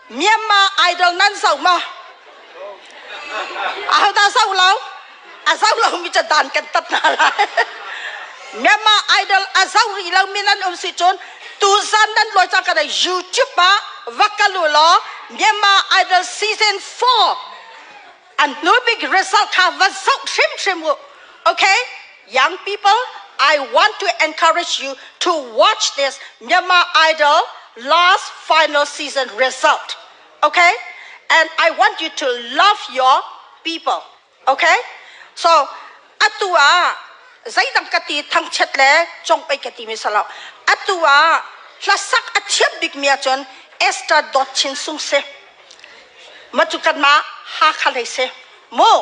Myanmar Idol nan zoh ma? Ahodah zoh lo? A zoh lomi cu dan kan tat hna lai. Myanmar Idol a zoh rih lomi nan um si cun tuzan nan lawi cang kan YouTube ah va kal u law Myanmar Idol season 4 an hnu bik result kha va zoh hrimhrim u. Okay? Young people, I want to encourage you to watch this Myanmar Idol last final season result. Okay? And I want you to love your people. Okay? So, atu ah zeidang ka ti thangchiat le congpei ka ti mi salo. Atu ah hlasak a thiam bik mi ahcun Esther Dawt Chin Sung si. Matu kanmah Hakha lei si. Mu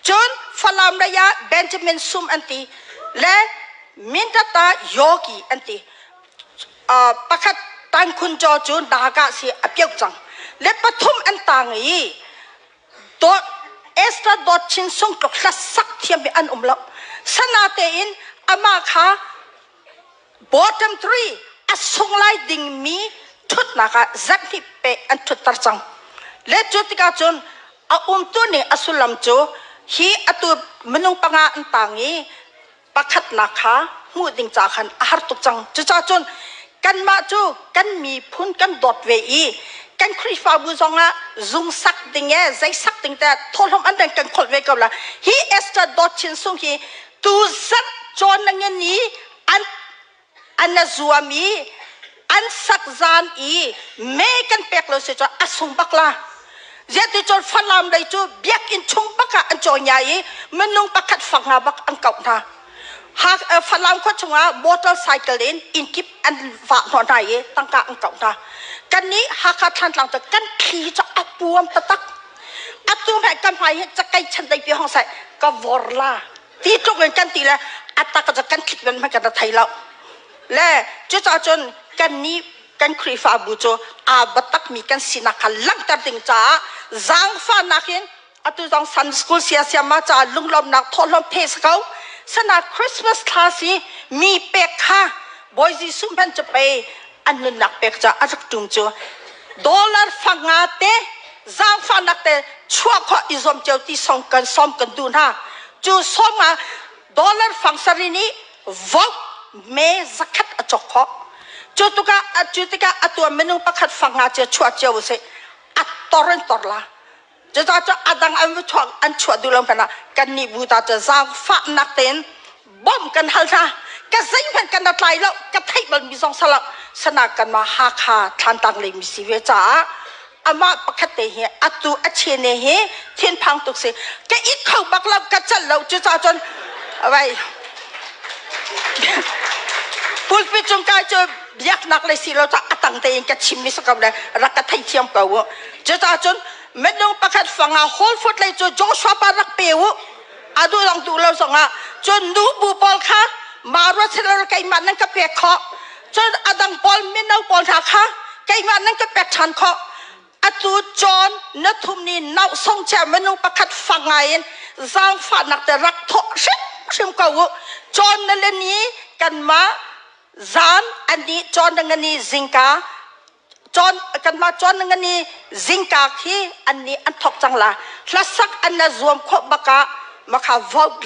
cun Falam lei ah Benjamin Sum an ti le Mindat ah Yogi an ti. Pakhat Tankhun Jaw cu Naga si a pio cang. Le pathum an tang i dot Esther Dawt Chin Sung tluk hlasak thiam hi an um lo. Sana tein amah kha bottom three a sung lai dingmi ṭhutnak ah zarhhnih pe an ṭhutter cang. Le cu tikah cun a umtu ning a sullam cu hi atu minung panga an tang i pakhatnak kha hmuh ding ca khan a har tuk cang. Cucaah cun kanmah cu kan miphun kan dawt ve i kan Khrihfabu zongah zung sak ding e zei sak ding te thawhlawm an kan kholh ve ko la. Hi Esther Dawt Chin Sung hi tu zarh cawn na ngen i an an na zuam i an sak zan i me kan pek lo si cu a sung bak la. Ziati cun Falam lei cu biakinn chung bak ah an cawi nya i minung pakhat fanga bak an kauh hna. Ha Falam khua chungah motorcycle in inn kip an vah hnawh hna i tangka an kauh hna. Kannih Hakha Thlantlang cu kan thli cu a puam taktak. Atu hmai kan hmai hi cakei chan dei pi hong sai ka vor la ti tluk in kan ti le a tak cu kan thlit men hmanh kan thei lo. Le cucaah cun kannih kan Khrihfabu cu aa biatakmi kan sinak kha langhter ding caah zaangfahnak in atu zong Sunday school siasiama caah lunglawmhnak thawhlawm phe si ko. Sana Christmas thla si mi pek kha Bawi Jesuh hmanh cu pei an nunnak pek caah a rak ṭum cu dollar fanga te zaangfahnak te chuah khawh i zuam cio ti song kan sawm kan duh hna. Cu sawm ah dollar fang sarih nih vote me zakhat a cawk khawh. Cu tukah cu tikah a tuan minung pakhat fang nga cia chuah cio usih. A tor in tor la. Cucaah cu a dang an chuah an chuah duh lo hmanh ah kannih bu ta cu zaangfahnak tein bawmh kan hal hna. Ka zeihmanh kan na tlai lo, ka theih bal mi zong salo. Sana kanmah Hakha Thlantlang lei mi si ve caah amah pakhat te hi atu a chene hi thinphang tuk si. Ka it kho bak lo, ka cal lo. Cucaah cun vai pulpit cung kai cu biaknak le si lo ca a tang tein ka chim mi si ko le rak ka theithiam ko u. Cucaah cun minung pakhat fangah whole food lei cu Joshua pa rak pe u. A duh zong duh lo zongah cun nu bu pawl kha ma ruat silo keimah nan ka pek khawh. Cun a dang pawl mino pawl hna kha keimah nan ka pek ṭhan khawh. Atu John na thum ni nau song chia minung pakhat fang ngai in zaangfahnak te rak thawh hrimhrim ko u. John na le ni kanmah zan ani John na ngani zingka John kanmah John na ngani zingka khi anni an thok cang la. Hlasak an na zuam khawh bakah makha vote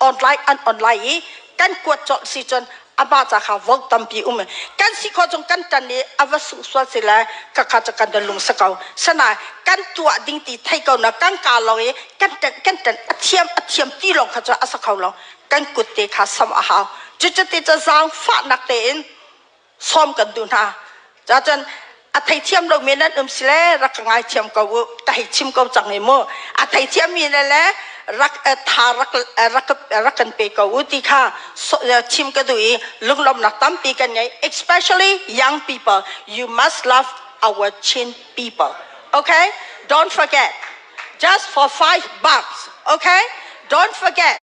online an online i kan kuat colh si cun amah ca kha vote tampi um kan si kho chung kan tan i a va sungh sual si le ka kha cu kan da lung sa ko sana kan tuah ding ti thei ko na kan ka lo i kan tan kan tan a thiam a thiam ti lawng kha cu a sa kho lo kan kut te kha sam a hau cu cu ti cu zaangfahnak tein sawm kan duh hna ca cun a theithiam lomi nan um si le rak ka ngaithiam ko u ka hei chim ko cang i mu a theithiam mi le le rak tha rak rak rak kan pe ko u ti kha chim ka duh i lunglawmhnak tampi kan ngei. Especially young people, you must love our Chin people, okay? Don't forget, just for $5, okay? Don't forget.